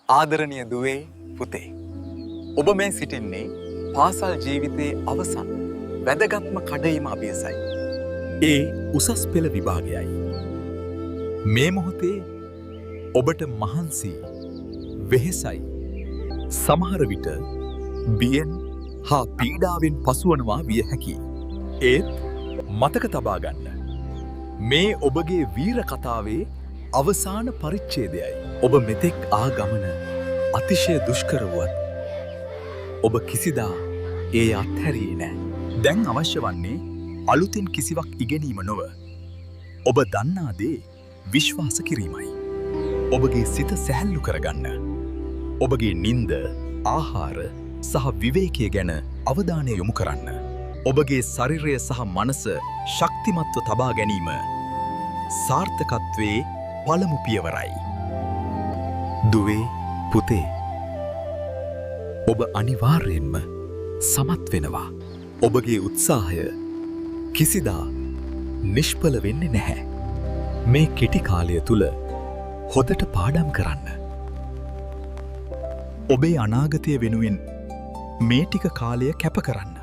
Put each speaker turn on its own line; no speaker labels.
ආදරණීය දුවේ, පුතේ, ඔබ මේ සිටින්නේ පාසල් ජීවිතයේ අවසන් වැදගත්ම කඩයිම අභියසයි. ඒ උසස් පෙළ විභාගයයි. මේ මොහොතේ ඔබට මහන්සි, වෙහෙසයි, සමහර විට බියෙන් හා පීඩාවෙන් පසුවනවා විය හැකියි. ඒත් මතක තබා ගන්න. මේ ඔබගේ වීර කතාවේ අවසාන පරිච්ඡේදයයි. ඔබ මෙතෙක් ආ ගමන අතිශය දුෂ්කර වුවත් ඔබ කිසිදා ඒ අත්හැරියේ නෑ. දැන් අවශ්‍ය වන්නේ අලුතින් කිසිවක් ඉගෙනීම නොව, ඔබ දන්නා දේ විශ්වාස කිරීමයි. ඔබගේ සිත සැහැල්ලු කරගන්න. ඔබගේ නින්ද, ආහාර සහ විවේකය ගැන අවධානය යොමු කරන්න. ඔබගේ ශරීරය සහ මනස ශක්තිමත්ව තබා ගැනීම සාර්ථකත්වයේ පළමු පියවරයි. දුවේ, පුතේ, ඔබ අනිවාර්යෙන්ම සමත් වෙනවා. ඔබගේ උත්සාහය කිසිදා නිෂ්ඵල වෙන්නේ නැහැ. මේ කෙටි කාලය තුල හොඳට පාඩම් කරන්න. ඔබේ අනාගතය වෙනුවෙන් මේ ටික කාලය කැප කරන්න.